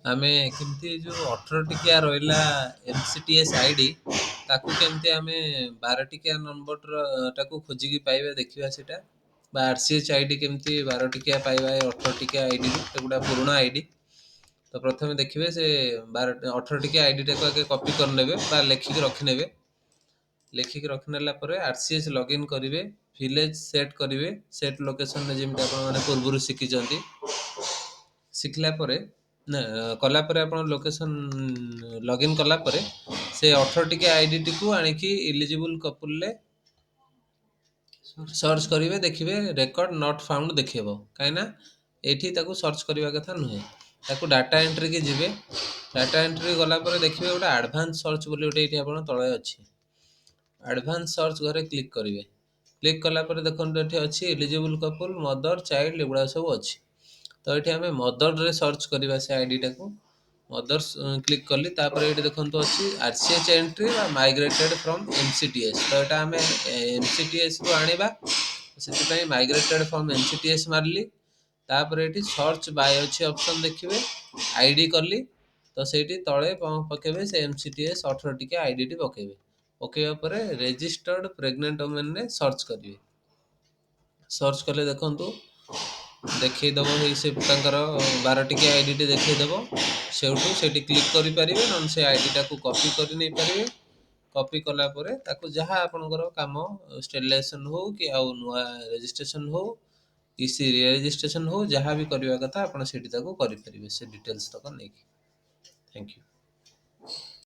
ଆମେ କେମିତି ଯେଉଁ 18 ଟିକିଆ ରହିଲା MCTS ID, ତାକୁ କେମିତି ଆମେ 12 ଟିକିଆ ନମ୍ବରଟାକୁ ଖୋଜିକି ପାଇବା, ଦେଖିବା ସେଇଟା। ବା RCH ID କେମିତି 12 ଟିକିଆ ପାଇବା ଏ 18 ଟିକିଆ ଆଇଡ଼ିରୁ। ଏଗୁଡ଼ା ପୁରୁଣା ଆଇଡ଼ି। ତ ପ୍ରଥମେ ଦେଖିବେ, ସେ 12, 18 ଟିକିଆ ଆଇଡ଼ିଟାକୁ ଆଗେ କପି କରିନେବେ ବା ଲେଖିକି ରଖିନେବେ। ଲେଖିକି ରଖିନେଲା ପରେ RCH login କରିବେ, ଭିଲେଜ ସେଟ୍ କରିବେ, ସେଟ୍ ଲୋକେସନରେ, ଯେମିତି ଆପଣମାନେ ପୂର୍ବରୁ ଶିଖିଛନ୍ତି। ଶିଖିଲା ପରେ ନା କଲା ପରେ, ଆପଣ ଲୋକେସନ୍ ଲଗ୍ଇନ୍ କଲା ପରେ ସେ 18 ଟିକିଆ ଆଇଡ଼ିଟିକୁ ଆଣିକି ଇଲିଜିବୁଲ୍ କପୁଲରେ ସର୍ଚ୍ଚ କରିବେ। ଦେଖିବେ, ରେକର୍ଡ not ଫାଉଣ୍ଡ ଦେଖେଇବ, କାହିଁକିନା ଏଇଠି ତାକୁ ସର୍ଚ୍ଚ କରିବା କଥା ନୁହେଁ। ତାକୁ ଡାଟା ଏଣ୍ଟ୍ରିକି ଯିବେ। ଡାଟା ଏଣ୍ଟ୍ରି ଗଲା ପରେ ଦେଖିବେ, ଗୋଟେ ଆଡ଼ଭାନ୍ସ ସର୍ଚ୍ଚ ବୋଲି ଗୋଟେ ଏଇଠି ଆପଣ ତଳେ ଅଛି। ଆଡ଼ଭାନ୍ସ ସର୍ଚ୍ଚ ଘରେ କ୍ଲିକ୍ କରିବେ। କ୍ଲିକ୍ କଲା ପରେ ଦେଖନ୍ତୁ, ଏଠି ଅଛି ଇଲିଜିବୁଲ୍ କପୁଲ, ମଦର, ଚାଇଲ୍ଡ, ଏଗୁଡ଼ା ସବୁ ଅଛି। ତ ଏଠି ଆମେ ମଦରରେ ସର୍ଚ୍ଚ କରିବା ସେ ଆଇଡ଼ିଟାକୁ। ମଦର କ୍ଲିକ୍ କଲି। ତାପରେ ଏଇଠି ଦେଖନ୍ତୁ, ଅଛି RCH entry ବା ମାଇଗ୍ରେଟେଡ୍ ଫ୍ରମ୍ MCTS। ତ ଏଇଟା ଆମେ MCTS ରୁ ଆଣିବା, ସେଥିପାଇଁ ମାଇଗ୍ରେଟେଡ୍ ଫ୍ରମ୍ MCTS ମାରିଲି। ତାପରେ ଏଠି ସର୍ଚ୍ଚ ବାଇ ଅଛି ଅପସନ୍, ଦେଖିବେ, ଆଇଡି କଲି। ତ ସେଇଠି ତଳେ କ'ଣ ପକେଇବେ? ସେ MCTS 18 ଟିକିଆ ଆଇଡିଟି ପକେଇବେ। ପକେଇବା ପରେ ରେଜିଷ୍ଟର୍ଡ ପ୍ରେଗନେଣ୍ଟ ଓମେନରେ ସର୍ଚ୍ଚ କରିବେ। ସର୍ଚ୍ଚ କଲେ ଦେଖନ୍ତୁ, ଦେଖେଇଦେବ ହେଇ ସେ ତାଙ୍କର 12 ଟିକିଆ ଆଇଡିଟି ଦେଖେଇଦେବ। ସେଇଠୁ ସେଇଠି କ୍ଲିକ୍ କରିପାରିବେ, ନହେଲେ ସେ ଆଇଡିଟାକୁ କପି କରି ନେଇପାରିବେ। କପି କଲା ପରେ ତାକୁ ଯାହା ଆପଣଙ୍କର କାମ, ଷ୍ଟେରିଲାଇଜେସନ୍ ହଉ କି ଆଉ ନୂଆ ରେଜିଷ୍ଟ୍ରେସନ୍ ହଉ କି ସି ରେଜିଷ୍ଟ୍ରେସନ୍ ହଉ, ଯାହା ବି କରିବା କଥା ଆପଣ ସେଇଠି ତାକୁ କରିପାରିବେ, ସେ ଡିଟେଲ୍ସ ତକ ନେଇକି। Thank you.